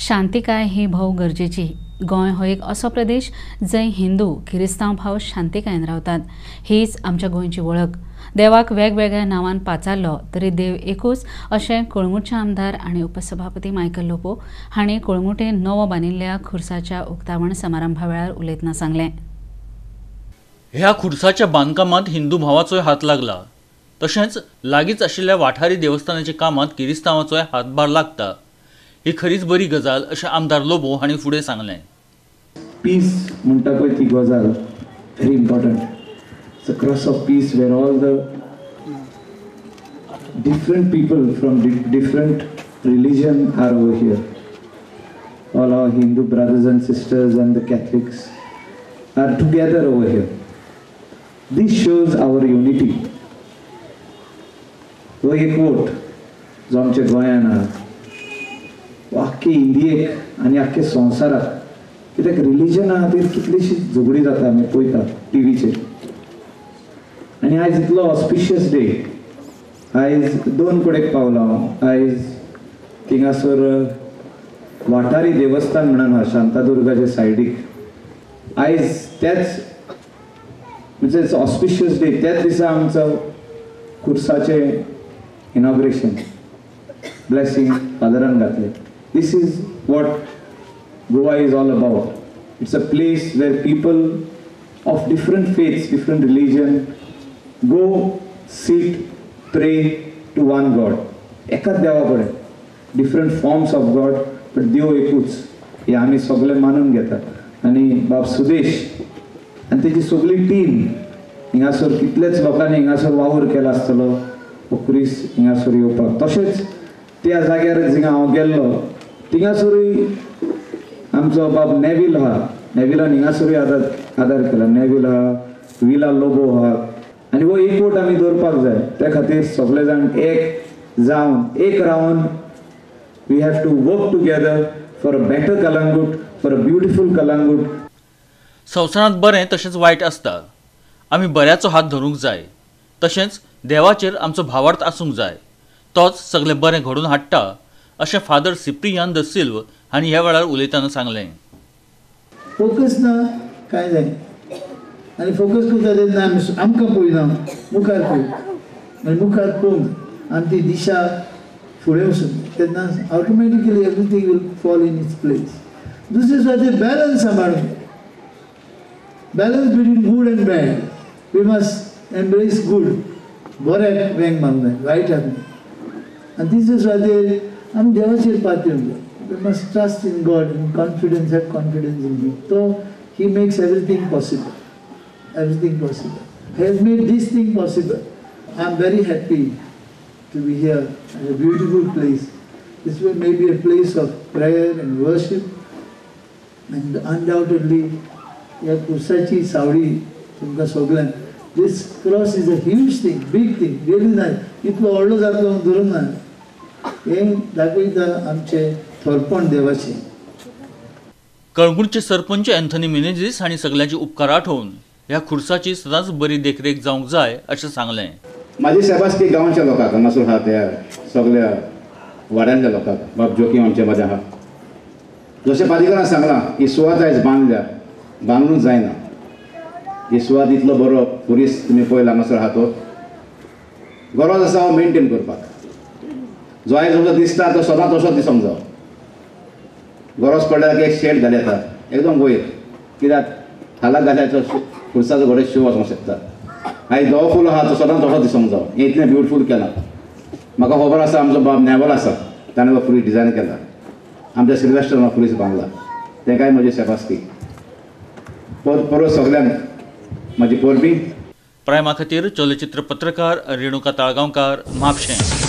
शांतिकाय ही भोव गरजेची. गोंय हो एक असो प्रदेश जंय हिंदू किरिस्तांव भाव शांतिकायेन रावतात. हीच आमच्या गोंयची वळख. देवाक वेगवेगळ्या नांवान पाचारलो तरी देव एकूच अशें कळंगूटचे आमदार आनी उपसभापती मायकल लोबो हांणी कळंगूटे नवो बांदिल्ल्या खुर्साच्या उक्तावण समारंभा वेळार उलयतना सांगलें. ह्या खुर्साच्या बांदकामांत हिंदू भावाचोय हात लागला, तशेंच लागींच आशिल्ल्या वाठारी देवस्थानाच्या कामांत किरिस्तांवाचोय हातभार लागता. ही खरीच बरी गजाल अशें आमदार लोबो हांणी फुडें सांगलें. पीस म्हणटा पळय ती गजाल very important. It's a cross of peace where all the different people from different religion are over here. All our Hindu brothers and sisters and the Catholics are together over here. This shows our unity. हो एकवट जो आमच्या गोंयान आहा, आख्खे इंडियेक आनी आख्खे संवसाराक, कित्याक रिलिजना खातीर कितलीशीच झगडी जाता आमी पळयता टिवीचेर. आनी आयज इतलो ऑस्पिशियस डे, आयज दोन कडेक पावला हांव. आयज थिंगासर वाठारी देवस्थान म्हणून आहा शांतादुर्गाच्या सायडीक. आयज त्याच म्हणजे ऑस्पिशियस डे, त्याच दिसा आमचो खुर्साचें इनॉग्रेशन ब्लेसिंग फादरान घातलें. This is what Goa is all about. It's a place where people of different faiths, different religion go sit, pray to one God. एकाच देवा कडेन, different forms of God, but देव एकूच हे आमी सगळे मानून घेतात. आनी बाब सुदेश आनी तेजी सगळी टीम हिंगासर कितलेच लोकांनी हिंगासर वावर केला आसतलो हो खुरीस हिंगासर येवपाक. तशेंच त्या जाग्यार जिंगा हांव गेल्लो थिंगासरूय आमचो बाब नेवील आहा, नेविलान हिंगासरूय आदार केला. नेवील आहा, विला लोबो आहा. आनी हो एकवट आमी दवरपाक जाय. त्या खातीर सगळे जाण एक जावन एक रावन we have to work together for a better Calangute, for a beautiful Calangute. संवसारांत बरें तशेंच वायट आसता. आमी बऱ्याचो हात धरूंक जाय, तशेंच देवाचेर आमचो भावार्थ आसूंक जाय. तोच सगळें बरें घडोवन हाडटा अशें फादर सिप्रियान the सिल्व हांणी ह्या वेळार उलयतना सांगलें. फोकस ना कांय जाय आनी फोकस करता तेन्ना आमी आमकां पळयना, मुखार पळयता आनी मुखार पळोवन आमी ती दिशा फुडें वचून तेन्ना automatically everything will fall in its place. दुसरे सुवातेर बॅलन्स सांबाळून, balance between good and bad. We must embrace good, बऱ्याक वेंग मारूंक जाय, वायटाक न्ही. आनी तिसरे सुवातेर आमी देवाचेर पातयेवंक जाय. We must trust in God and confidence, have confidence in him. तो he makes everything possible, everything possible. He has made this thing possible. I am very happy to be here at a beautiful place. This will may be a place of prayer and worship, and undoubtedly ह्या खुर्साची सावळी तुमकां सगल्यांक. This cross is a huge thing, big thing, really nice. इतलो व्हडलो जातलो म्हूण धरूंक ना. हें दाखयता आमचें थोरपण देवाचें. कळंगूटचे सरपंच अँथनी मिनेझीस हांणी सगल्यांचे उपकार आठोवन ह्या खुर्साची सदांच बरी देखरेख जावंक जाय अशें सांगलें. म्हाजी सेबास्की गांवच्या लोकांक हांगासर आहा त्या सगल्या वाड्यांतल्या लोकांक, बाब जोकीम आमचे मदें आहा. जशें पादिकारान सांगलां, ही सुवात आयज बांदल्या, बांदूंक जायना. ही सुवात इतलो बरो खुरीस तुमी पळयला हांगासर आहा तो गरज आसा हो मेनटेन करपाक. जो आयज जसो दिसता तो सदां तसोच दिसूंक जावो. गरज पडल्यार एक शेड घाल येता एकदम वयर, कित्याक खालाक घाल्याचो खुर्साचो घडये शो वचोंक शकता. आयज धवो फूल आहा तो सदां तसोच दिसूंक जावो. हें इतलें ब्युटिफूल केलां. म्हाका खबर आसा आमचो बाब नेवल आसा, ताणें हो खुरीस डिजायन केला. आमच्या सिल्वेस्टरान हो खुरीस बांदला, तेकाय म्हजी सेबास्की. परत सगल्यांक म्हजी परबीं. प्रायमा खातीर चलचित्र पत्रकार रेणुका ताळगांवकार, म्हापशें.